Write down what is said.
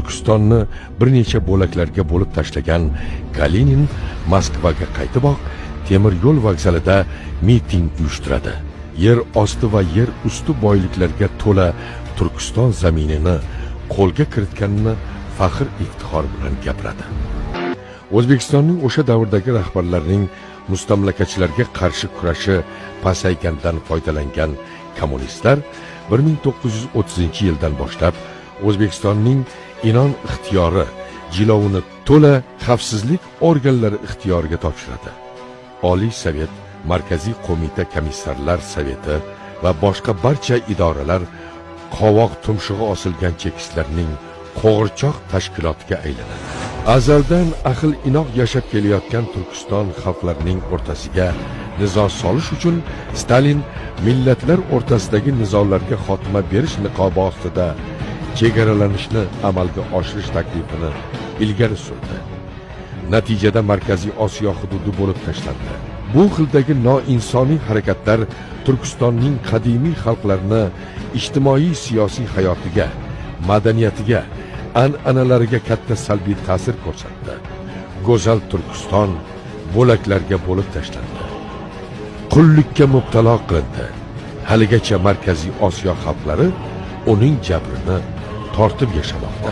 Turkistonni bir necha bo'laklarga bo'lib tashlagan Kalinin Moskvaga qaytiboq temir yo'l vokzalida miting uyushtiradi. Yer osti va yer usti boyliklarga to'la Turkiston zaminini qo'lga kiritganini faxr iftixor bilan gapiradi. O'zbekistonning o'sha davrdagi rahbarlarining mustamlakachilarga qarshi kurashi pasaygandan foydalangan kommunistlar 1930-yildan boshlab O'zbekistonning inon ixtiyori jilovini to'la xavfsizlik organlari ixtiyoriga topshiradi. Oliy Sovet, Markaziy qo'mita komissarlar soveti va boshqa barcha idoralar qovoq tumshug'i osilgan chekistlarning qo'g'irchoq tashkilotiga aylanadi. Azaldan ahil inoq yashab kelayotgan Turkiston xalqlarining o'rtasiga nizo solish uchun Stalin millatlar o'rtasidagi nizolarga xotima berish niqobi ostida chegaralanishni amalga oshirish taklifini ilgari surdi. Natijada Markaziy Osiyo hududi bo'lib tashlandi. Bu xildagi noinsoniy harakatlar Turkistonning qadimiy xalqlarini ijtimoiy siyosiy hayotiga, madaniyatiga, an'analariga katta salbiy ta'sir ko'rsatdi. Go'zal Turkiston bo'laklarga bo'lib tashlandi. Qullikka mubtalo qilindi. Haligacha Markaziy Osiyo xalqlari uning jabrini tortib yashamoqda.